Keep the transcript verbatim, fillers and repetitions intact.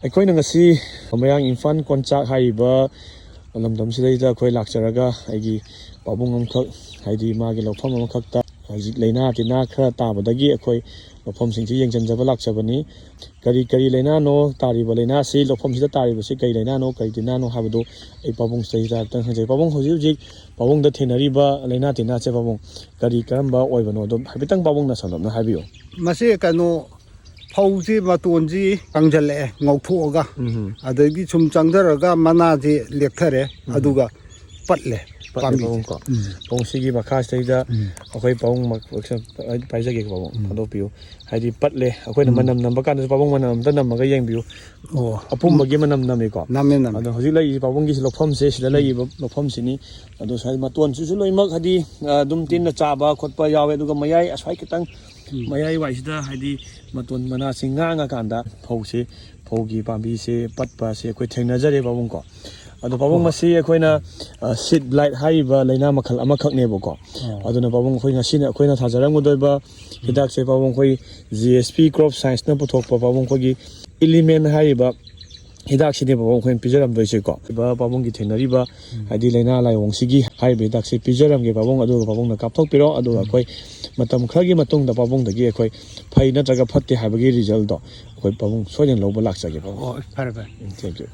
ꯑꯩꯈꯣꯏꯅ ꯉꯁꯤ ꯃꯌꯥꯡ ꯏꯝꯐꯥꯜ ꯀꯣꯟꯆꯥꯛ ꯍꯥꯏꯔꯤꯕ ꯂꯝꯗꯝꯁꯤꯗꯩꯗ ꯑꯩꯈꯣꯏ ꯂꯥꯛꯆꯔꯒ, ꯑꯩꯒꯤ ꯄꯥꯕꯨꯡ ꯑꯃꯈꯛ, ꯍꯥꯏꯗꯤ ꯃꯥꯒꯤ ꯂꯧꯐꯝ ꯑꯃꯈꯛꯇ ꯍꯧꯖꯤꯛ ꯂꯥꯏꯅꯥ ꯇꯤꯟꯅꯥ ꯈꯔ ꯇꯥꯕꯗꯒꯤ ꯑꯩꯈꯣꯏ ꯂꯧꯐꯝꯁꯤꯡꯁꯤ ꯌꯦꯡꯁꯤꯟꯖꯕ ꯂꯥꯛꯆꯕꯅꯤ꯫ ꯀꯔꯤ ꯀꯔꯤ ꯂꯥꯏꯅꯥꯅꯣ ꯇꯥꯔꯤꯕ ꯂꯥꯏꯅꯥꯁꯤ, ꯂꯧꯐꯝꯁꯤꯗ ꯇꯥꯔꯤꯕꯁꯤ ꯀꯔꯤ ꯂꯥꯏꯅꯥꯅꯣ, ꯀꯔꯤ ꯇꯤꯟꯅꯥꯅꯣ ꯍꯥꯏꯕꯗꯨ ꯑꯩ ꯄꯥꯕꯨꯡꯁꯤꯗꯩꯗ ꯈꯤꯇꯪ ꯍꯪꯖꯩ꯫ ꯄꯥꯕꯨꯡ, ꯍꯧꯖꯤꯛ ꯍꯧꯖꯤꯛ ꯄꯥꯕꯨꯡꯗ ꯊꯦꯡꯅꯔꯤꯕ ꯂꯥꯏꯅꯥ ꯇꯤꯟꯅꯥꯁꯦ ꯄꯥꯕꯨꯡ ꯀꯔꯤ ꯀꯔꯝꯕ ꯑꯣꯏꯕꯅꯣꯗꯣ ꯍꯥꯏꯐꯦꯠꯇꯪ ꯄꯥꯕꯨꯡꯅ ꯁꯝꯂꯞꯅ ꯍꯥꯏꯕꯤꯌꯨ꯫ ꯃꯁꯤ ꯀꯩꯅꯣ, ꯐꯧꯁꯤ ꯃꯇꯣꯟꯁꯤ ꯀꯪꯁꯤꯜꯂꯛꯑꯦ, ꯉꯧꯊꯣꯛꯑꯒ꯫ ꯎꯝ꯫ ꯑꯗꯒꯤ ꯁꯨꯝ ꯆꯪꯊꯔꯒ ꯃꯅꯥꯁꯤ ꯂꯦꯛꯊꯔꯦ꯫ ꯑꯗꯨꯒ ꯄꯠꯂꯦ꯫ ꯄꯠꯂꯦ ꯄꯥꯝꯕꯤꯁꯦ꯫ ꯄꯥꯕꯨꯡ ꯀꯣ꯫ ꯎꯝ꯫ ꯄꯥꯕꯨꯡ, ꯁꯤꯒꯤ ꯃꯈꯥꯁꯤꯗꯩꯗ ꯎꯝ꯫ ꯑꯩꯈꯣꯏ ꯄꯥꯕꯨꯡ ꯃꯛ-, ꯄꯥꯏꯖꯒꯦ ꯄꯥꯕꯨꯡ, ꯎꯝ꯫ ꯊꯥꯗꯣꯛꯄꯤꯌꯨ꯫ ꯍꯥꯏꯗꯤ ꯄꯠꯂꯦ, ꯑꯩꯈꯣꯏꯅ ꯎꯝ꯫ ꯃꯅꯝ ꯅꯝꯕ ꯀꯥꯟꯗꯁꯨ ꯄꯥꯕꯨꯡ ꯃꯅꯝ ꯑꯝꯇ ꯅꯝꯃꯒ ꯌꯦꯡꯕꯤꯌꯨ꯫ ꯑꯣ꯫ ꯑꯄꯨꯝꯕꯒꯤ ꯃꯅꯝ ꯅꯝꯃꯤꯀꯣ꯫ ꯅꯝꯃꯦ, ꯅꯝꯃꯦ꯫ ꯑꯗꯣ ꯍꯧꯖꯤꯛ ꯂꯩꯔꯤꯁꯤ ꯄꯥꯕꯨꯡꯒꯤꯁꯤ ꯂꯧꯐꯝꯁꯦ, ꯁꯤꯗ ꯂꯩꯔꯤꯕ ꯂꯧꯐꯝꯁꯤꯅꯤ꯫ ꯑꯗꯣ ꯁ꯭ꯋꯥꯏ ꯃꯇꯣꯟꯁꯤꯁꯨ ꯂꯣꯏꯅꯃꯛ ꯍꯥꯏꯗꯤ, ꯑ, ꯑꯗꯨꯝ ꯇꯤꯟꯅ ꯆꯥꯕ ꯈꯣꯠꯄ ꯌꯥꯎꯋꯦ꯫ ꯑꯗꯨꯒ ꯃꯌꯥꯏ ꯑꯁ꯭ꯋꯥꯏ ꯈꯤꯇꯪ, ꯎꯝ꯫ ꯃꯌꯥꯏ ꯋꯥꯏꯁꯤꯗ ꯍꯥꯏꯗꯤ ꯃꯇꯣꯟ ꯃꯅꯥꯁꯤ ꯉꯥꯡꯉꯀꯥꯟꯗ ꯐꯧꯁꯤ, ꯐꯧꯒꯤ ꯄꯥꯝꯕꯤꯁꯦ ꯄꯠꯄꯁꯦ ꯑꯩꯈꯣꯏ ꯊꯦꯡꯅꯖꯔꯦ ꯄꯥꯕꯨꯡꯀꯣ꯫ ꯑꯗꯣ ꯄꯥꯕꯨꯡ, ꯍꯣꯏ꯫ ꯃꯁꯤ ꯑꯩꯈꯣꯏꯅ, ꯑ, seed blight ꯍꯥꯏꯔꯤꯕ ꯂꯥꯏꯅꯥ ꯃꯈꯜ ꯑꯃꯈꯛꯅꯦꯕꯀꯣ꯫ ꯑꯣ꯫ ꯑꯗꯨꯅ ꯄꯥꯕꯨꯡ, ꯑꯩꯈꯣꯏ ꯉꯁꯤꯅ ꯑꯩꯈꯣꯏꯅ ꯊꯥꯖꯔꯝꯒꯗꯣꯏꯕ ꯍꯤꯗꯥꯛꯁꯦ ꯄꯥꯕꯨꯡ, ꯑꯩꯈꯣꯏ G S P Crop Scienceꯅ ꯄꯨꯊꯣꯛꯄ ꯄꯥꯕꯨꯡ, ꯑꯩꯈꯣꯏꯒꯤ Element ꯍꯥꯏꯔꯤꯕ ꯍꯤꯗꯥꯛꯁꯤꯅꯦ ꯄꯥꯕꯨꯡ ꯑꯩꯈꯣꯏꯅ ꯄꯤꯖꯔꯝꯗꯣꯏꯁꯦꯀꯣ꯫ ꯄꯥꯕꯨꯡꯒꯤ ꯊꯦꯡꯅꯔꯤꯕ ꯍꯥꯏꯗꯤ ꯂꯥꯏꯅꯥ ꯂꯥꯏꯑꯣꯡꯁꯤꯒꯤ ꯍꯥꯏꯔꯤꯕ ꯍꯤꯗꯥꯛꯁꯦ ꯄꯤꯖꯔꯝꯒꯦ ꯄꯥꯕꯨꯡ, ꯑꯗꯨꯒ ꯄꯥꯕꯨꯡꯅ ꯀꯥꯞꯊꯣꯛꯄꯤꯔꯣ꯫ ꯑꯗꯨꯒ ꯑꯩꯈꯣꯏ ꯃꯇꯝ ꯈꯔꯒꯤ ꯃꯇꯨꯡꯗ ꯄꯥꯕꯨꯡꯗꯒꯤ ꯑꯩꯈꯣꯏ ꯐꯩ ꯅꯠꯇ꯭ꯔꯒ ꯐꯠꯇꯦ ꯍꯥꯏꯕꯒꯤ resultꯗꯣ ꯑꯩꯈꯣꯏ ꯄꯥꯕꯨꯡ ꯁꯣꯏꯗꯅ ꯂꯧꯕ ꯂꯥꯛꯆꯒꯦ ꯄꯥꯕꯨꯡ꯫ ꯑꯣ, ꯐꯔꯦ, ꯐꯔꯦ꯫ ꯎꯝ, thank you꯫